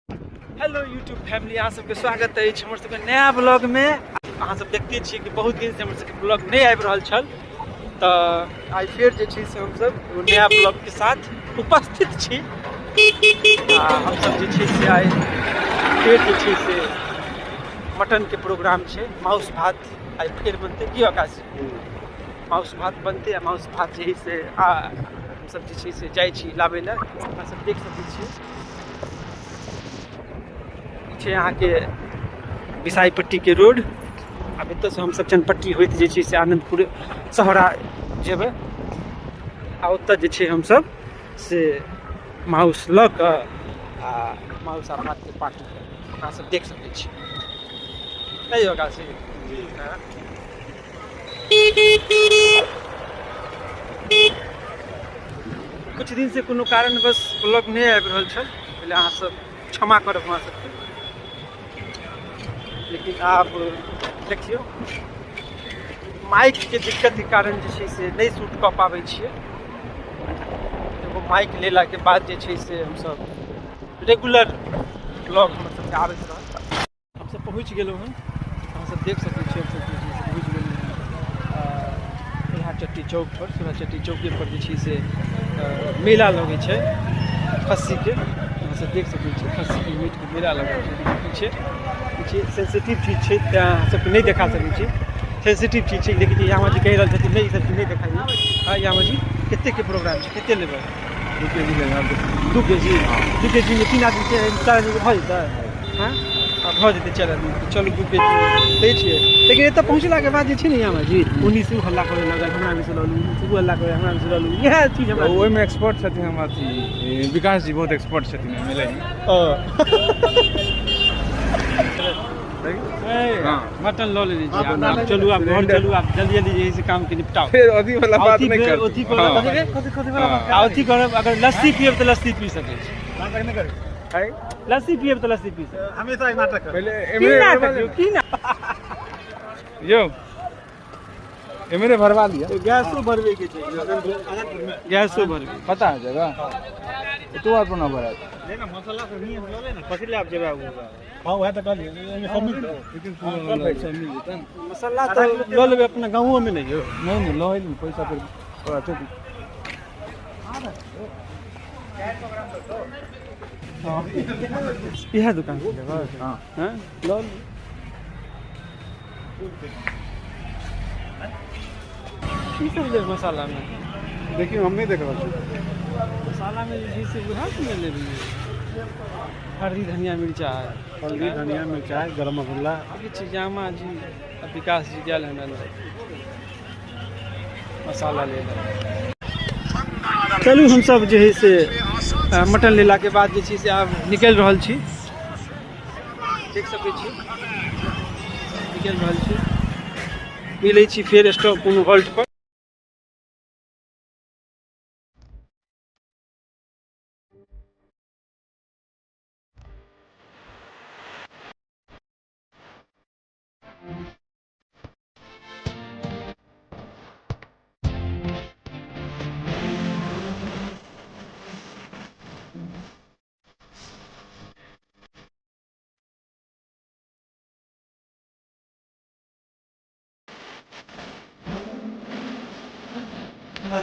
Hello YouTube family, अहाँ सबके स्वागत अछि हमर सबके नया ब्लॉगमे। अहाँ सब देखते छियै कि बहुत दिनसँ हमर सबके ब्लॉग नहि आबि रहल छल, तऽ आइ फेर जे छै से हमसब एगो नया ब्लॉगके साथ उपस्थित छी। आ हमसब जे छै से आइ फेर जे छै से मटनके प्रोग्राम छै, माउस भात आइ फेर बनतै। की आकाश, माउस भात बनतै? आ माउस भात जे है से आ हमसब जे छै से जाइ छी लाबै लए। अहाँ सब देख सकै छियै, छै अहाँके बिसाईपट्टीके रोड। आब एतऽसँ हमसब चनपट्टी होइत जे छै से आनन्दपुर सहरा जेबै आ ओतऽ जे छै हमसब से माउस लऽ कऽ आ माउस आ भातके पार्टी करबै। अहाँ सब देख सकै छी। नहि यौ आकाश जी? कुछ दिन से कोनो कारणवश ब्लॉग नहि आबि रहल छल, पहिले अहाँ सब क्षमा करब हमरा सबके। लेकिन आब देखियौ, माइकके दिक्कतके कारण जे छै से नहि शूट कऽ पाबै छियै। एगो माइक लेलाके बाद जे छै से हमसब रेगुलर ब्लॉग हमर सबके आबैत रहत। हमसब पहुँच गेलहुँ हँ, अहाँसब देख सकै छियै, हमसब जे छै से पहुँच गेलहुँ हँ सोलहाचट्टी चौकपर। सोलहाचट्टी चौकेपर जे छै से मेला लगै छै खस्सीके। अहाँसब देख सकै छियै, खस्सीके मीटके मेला लगै छै। लेकिन की छै, ई छै सेंसिटिव चीज छै, तेँ अहाँ सबके नहि देखा सकै छी। सेंसिटिव चीज छै। लेकिन यामा जी कहि रहल छथिन, नहि, ई सब चीज नहि देखाइए। हँ यामा जी, कतेकके प्रोग्राम छै? कतेक लेबै? 2 केजी लेना। 2 केजी? 2 केजीमे 3 आदमी छै, 4 आदमीके भऽ जेतै? हँ, भऽ जेतै 4 आदमीके। चलू, 2 केजी दै छियै। लेकिन एतऽ पहुँचलाके बाद जे छै ने यामा जी, ओन्नी से हल्ला करे लगल, हमरा से लऽ लू, ओ हल्ला करे, हमरा से लऽ लू, इएह चीज हमरा। ओहिमे एक्सपर्ट छथिन हम अथी विकास जी, बहुत एक्सपर्ट छथिन मिलै। मटन लऽ लेने छी। आब चलू, आब घर चलू। आब जल्दी जल्दी जे है से काम के निपटाउ। फेर अथी वाला बात नहि कर। अथी करब, अथी करब। अगर लस्सी पियब तऽ लस्सी पी सकै छी। लस्सी पियब तऽ लस्सी पी सकै। हमेशा नाटक। पहिले की नाटक यौ, की ना? यौ, एमरे भरवा लिया। गैसो भरबे के छै, गैसो भरबे। पता है जगह तो आर पर ना भरा। मसाला सब नहीं लऽ ले ने। कथी ले आब जेबै? हँ, वएह तऽ कहलियै, एहिमे सब मिल लेकिन सब मिल जेतै। मसाला तऽ लऽ लेबै अपना गाँवोमे नहि यौ? नहीं नहीं, लऽ अयली पैसा फिर थोड़ा चुप। इएह दुकान से लेबै? हाँ। हँ, लऽ लू। की सब लेब मसालामे? देखियौ, हम नहि देख रहल छी। मसालामे जे छै से उएह ने लेबै, हल्दी, धनिया, मिरचाइ। हल्दी, धनिया, मिरचाइ, गरम मसाला। देखै छी, जामा जी आ विकास जी गेल हन अंदर मसाला ले लए। चलू, हमसब जे है से मटन लेलाके बाद जे छै से आब निकलि रहल छी। देख सकै छी, निकलि रहल छी। मिलै छी फेर स्टॉप कोनो हॉल्ट पर।